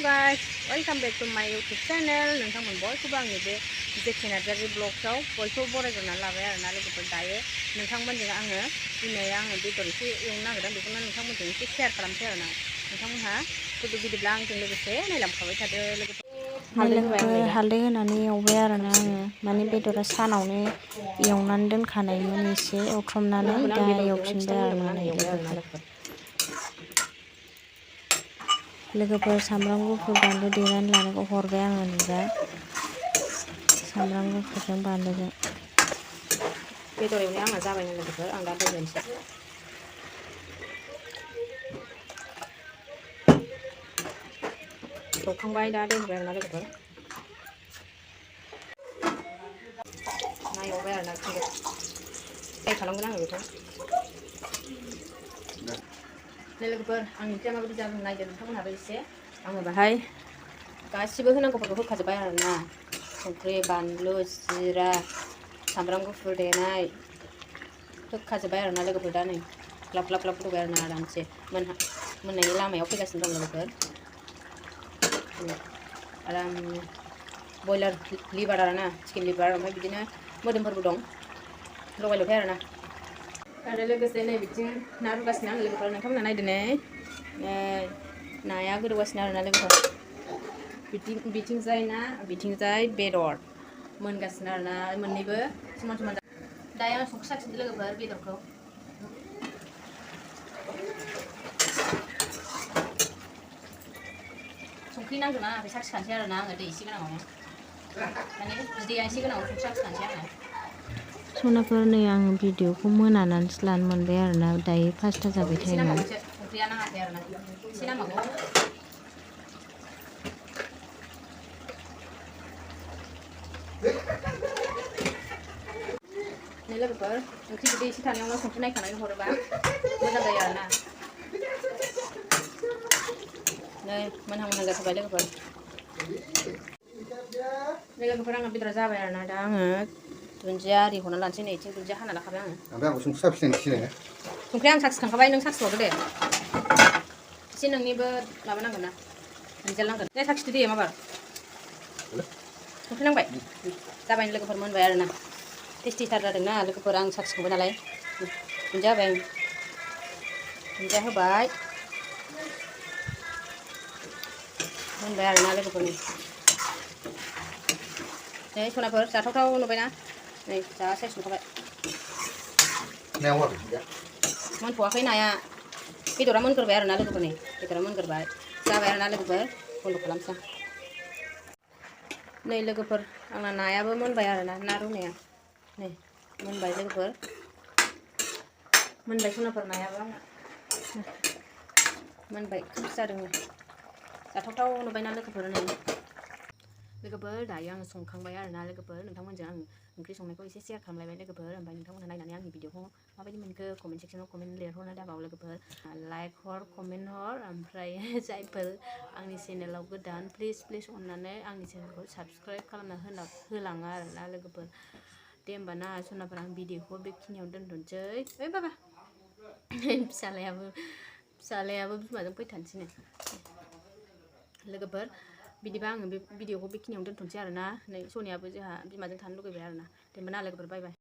guys, welcome back to my YouTube channel. नोंथांमोन बयखौबो आंनि बे जेके नार्जारि ब्लग्सआव बयखौबो बरायग्रोना लाबाय आरोना लोगोफोर। दायो नोंथांमोनजों आङो दिनै बेदर एसे एवनो नागिरदों, बेखौनो नोंथांमोनजों एसे शेयार खालामसै आरोना। नोंथांमोनहा बिदिब्ला आंजों लोगोसे नायलांफाबाय थादो लोगोफोर। हालदै होनानै एवबाय आरोना आङो, माने बेदरा सानावनो एवनानै दोनखानायमोन, एसे एवथ्रमनानै दा एवफिनबाय आरोना लोगोफोर। सामब्राम गुफुर बानलु देनानै लानायखौ हरबाय आङो दा सामब्राम गुफुरजों बानलुजों। बेदर एवनाया आंना जाबायनो लोगोफोर, आं दा दै होनोसै। एवखांबाय, दा दै होबाय आरोना लोगोफोर। ना एवबाय आरोना फ्राय खालामगोन आङो बेखौ। लोगोफोर आंनि ओंख्रिया माबायदि जागोन नायदो नोंथांमोनहाबो एसे। आङो बाहाय गासिबो होनांगौफोरखौ होखाजोब्बाय आरोना। संख्रि बानलु जिरा सामब्राम गुफुर देनाय होखाजोब्बाय आरोना लोगोफोर। दा नै ग्लाब ग्लाब ग्लाब गोदौबाय आरोना आरामसे मोननायनि लामायाव फैगासिनो दं लोगोफोर। आरामनो बयलार लिभार आरोना, चिकेन लिभार, ओमफ्राय बिदिनो मोदोमफोरबो दं लगाय लथाय आरोना। आरो लोगोसे नै बिथिं ना रुगासिनो आं लोगोफोर। नोंथांमोना नायदो नै नाया गोदौगासिनो आरोना लोगोफोर। बिथिंजाय ना, बिथिंजाय बेदर मोनगासिनो आरोना, मोननैबो समान समान। दायो आं संख्रि साखिनोसै लोगोफोर बेदरखौ। संख्रि नांदोंना नाङाखै साखिखानोसै आरोना आङो दै एसे गोनाङावनो, माने बिदैया एसे गोनाङाव संख्रि साखिखानोसै आङो। सनाफोर नै आङो भिडिअखौ मोनानानैसो लानो मोनबाय आरोना, दायो 5ता जाबाय टाइमा। संख्रिया नाङाखै आरोना, एसे नांबावगौ। नै लोगोफोर ओंख्रि बिदै एसे थानायावनो संख्रि नायखानानै हरोबा मोजां जायो आरोना। नै मोनहां मोनहां जाथारबाय लोगोफोर। लोगोफोर आंना बेदरा जाबाय आरोना। दा आङो दुन्दिया आरि हरना लानोसै। नै इथिं दुन्दिया हाना लाखाबाय आङो। ओमफ्राय आंबो संख्रि साखिनायनोसै। संख्रिया आं साखिखांखाबाय, नों साखिबावदो दे। एसे नोंनिबो माबानांगोन ना, रिजाल्ट नांगोन। दे साखिदो दे माबार। संख्रि नांबाय? जाबाय लोगोफोर, मोनबाय आरोना। टेस्टिथार जादोंना लोगोफोर, आं साखिखांबाय नालाय। दुन्दिया होबाय आं, दुन्दिया होबाय, मोनबाय आरोना लोगोफोर। नै सनाफोर जाथावथाव नुबायना, नै जा साइज नुखाबाय। मोनथ'वाखै नाया, बेदरा मोनग्रोबाय आरोना लोगोफोर। नै बेदरा मोनग्रोबाय, जाबाय आरोना लोगोफोर। बन्द' खालामसै आं। नै लोगोफोर आंना नायाबो मोनबाय आरोना, ना रुनाया नै मोनबाय लोगोफोर। मोनबाय सनाफोर नायाबो आंना मोनबाय, खोमसि जादों। जाथावथाव नुबायना लोगोफोर। नै लोगोफोर दायो आङो संखांबाय आरोना लोगोफोर। नोंथांमोनजों आं ओंख्रि संनायखौ एसे शेयार खालामलायबाय लोगोफोर। ओमफ्राय नोंथांमोनहा नायनानै आंनि भिडिअखौ माबायदि मोनखो कमेन्ट सेक्सनाव कमेन्ट लिरहरनो दाबाव लोगोफोर। लाइक हर, कमेन्ट हर, ओमफ्राय जायफोर आंनि चेनेलाव गोदान प्लिज अननानै आंनि चेनेलखौ साबस्क्राइब खालामना होलाङो आरोना लोगोफोर। दे होमबा ना सनाफोर, आं भिडिअखौ बेखिनियावनो दोनथ'नोसै। ओइ बाबा फिसालायाबो बिमाजों फैथारनोसैनो लोगोफोर। बिदिबा आङो बे भिडिअखौ बेखिनियावनो दोनथ'नोसै आरोना। नै सनियाबो जोंहा बिमाजों थानो लुगैबाय आरोना। दे होमबा ना लोगोफोर, बाय बाय।